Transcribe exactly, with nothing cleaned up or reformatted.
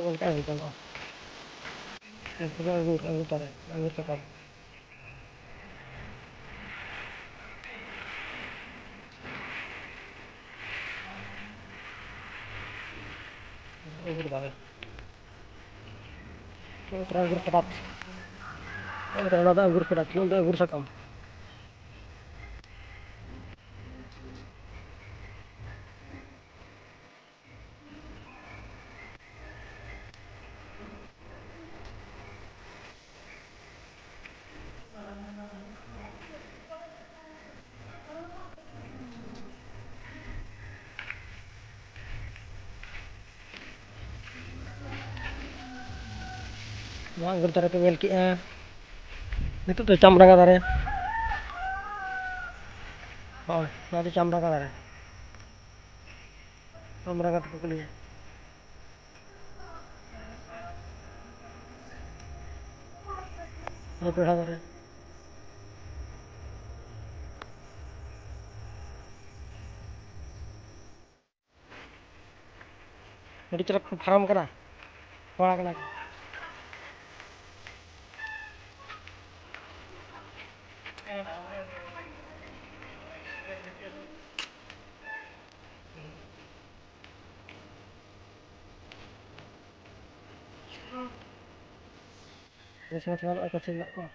ᱚᱱᱠᱟ ᱦᱩᱭ ᱠᱟᱱᱟ᱾ ᱟᱹᱜᱩ, ᱟᱹᱜᱩ ᱛᱟᱨᱟ, ᱟᱹᱜᱩ ᱛᱟᱨᱟ᱾ ᱟᱹᱜᱩ ᱛᱟᱨᱟ᱾ ᱟᱝᱜᱩᱨ ᱠᱟᱰᱟᱛ᱾ ᱚᱱᱟ ᱫᱚ ᱟᱝᱜᱩᱨ ᱠᱟᱰᱟᱛ, ᱱᱚᱣᱟ ᱫᱚ ᱟᱝᱜᱩᱨ ᱥᱟᱠᱟᱢ᱾ ᱱᱚᱣᱟ ᱟᱝᱜᱩᱨ ᱫᱟᱨᱮ ᱯᱮ ᱧᱮᱞ ᱠᱮᱜᱼᱟ, ᱱᱤᱛᱚᱜ ᱫᱚ ᱪᱟᱢᱲᱟᱝᱜᱟ ᱫᱟᱨᱮ᱾ ᱦᱳᱭ, ᱱᱚᱣᱟ ᱫᱚ ᱪᱟᱢᱲᱟᱝᱜᱟ ᱫᱟᱨᱮ᱾ ᱪᱟᱢᱲᱟᱝᱜᱟ ᱛᱮᱠᱚ ᱠᱩᱞᱤᱭᱟ᱾ ᱱᱚᱣᱟ ᱯᱮᱲᱟ ᱫᱟᱨᱮ᱾ ᱟᱹᱰᱤ ᱪᱚᱨᱚᱠ ᱠᱚ ᱯᱷᱟᱨᱟᱢ ᱠᱟᱱᱟ, ᱠᱚᱲᱟ ᱠᱟᱱᱟ ᱠᱚ᱾ ᱵᱮᱥ ᱢᱚᱡᱽ ᱜᱟᱱᱚᱜᱼᱟ, ᱠᱟᱹᱴᱤᱡ ᱢᱮᱱᱟᱜ ᱠᱚᱣᱟ᱾